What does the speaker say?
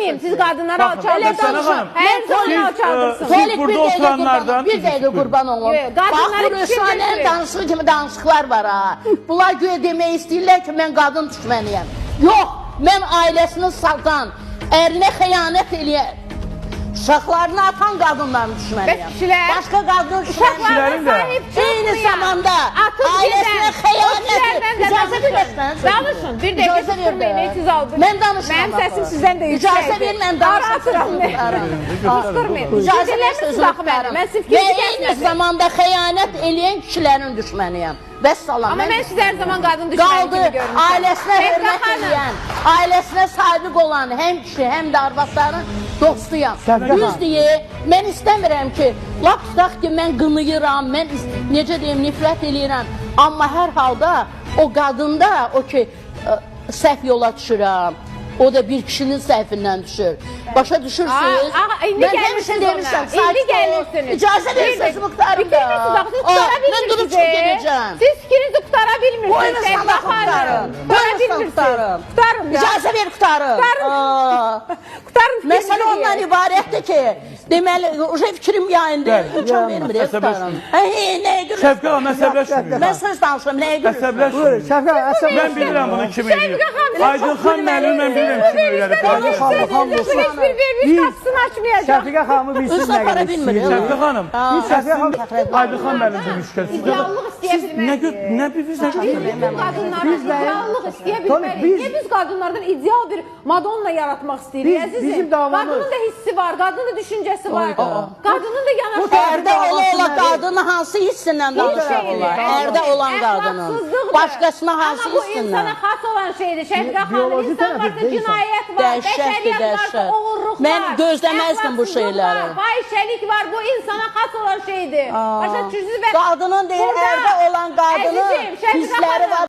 Susturmayayım, siz qadınları alçaldırsınız. Hər zaman alçaldırsınız. Siz burada oturanlardan... Bir dəqiqə qurban olum. Bax, bu Rüshanənin danışığı kimi danışıqlar var ha. Bunlar güya demək istəyirlər ki, mən qadın düşməniyəm. Yox, mən ailəsini satan, ərinə xəyanət eləyən, uşaqlarını atan qadınların düşməniyəm. Başqa qadın düşməniyəm. Eyni zamanda ailəsinə xəyanət... İcazə verməsən. Danışın, bir dəqiqə susturmayın, siz aldınız. Mən danışmam. Mənim səsim sizdən də yüksəkdir. İcazə ver, mən danışıram. Susturmayın. İcazə ver, sözünü qurtarım. Və eyni zamanda xəyanət eləyən kişilərin düşməniyəm. Vəssalam. Amma mən sizə hər zaman qadın düşməni kimi görmüşəm. Ailəsinə hörmət eləyən, ailəsinə sadiq olan həm kişi, həm də arvadların dostuyam. Düz deyə, mən istəmirəm ki, lap tutaq ki, mən qınıyıram, mən necə deyim, nifrət eləyirəm. Amma hər halda o qadında, o ki, səhv yola düşürəm, o da bir kişinin səhvindən düşür. Başa düşürsünüz? İndi gəlirsiniz ona. İndi gəlirsiniz. İcazə verin sözümü qurtarım da. Mən durub çıxıb gedəcəm. Siz fikrinizi qurtara bilmirsiniz. Qoyun sana qurtarım. Qoyun qurtarım. Qurtarım. İcazə ver qurtarım. Qurtarım. Məsələ ondan ibarətdir ki, deməli, uje fikrim yayındı. İmkan vermir, qurtarım. Nəyə gülürsün? Şəfqə xanım, əsəbləşməyin. Mən söz danışıram, nəyə gülürsün? Əsəbləşməyin. Şəfqə, Mən bilirəm bunu kim eləyir. Aydın xan müəllim, mən bilirəm kim eləyir. Heç bir veriliş qapısını açmayacaq. Şəfiqə xanımı bilsin nə qədər istəyir. Şəfiqə xanım, Aydın xan müəllim demişkən. İdeallıq istəyə bilmərik. Nə biz nə Biz qadınlardan ideallıq istəyə bilmərik. Niyə biz qadınlardan ideal bir Madonna yaratmaq istəyirik, əzizim? Bizim davamız. Qadının da hissi var, qadının da düşüncəsi var. Qadının da yanaşması. Ərdə ola-ola qadını hansı hissindən danışaq olar? Ərdə olan qadının. Başqasına hansı Amma bu hissindən? insana xas olan şeydir. Şəfiqə xanım, insan varsa cinayət var, bəşəriyyət varsa oğurluq var. Mən gözləməzdim bu şeyləri. Fahişəlik var, bu insana xas olan şeydir. Başa düşürsünüz və Qadının deyir, ərdə olan qadının hissləri var.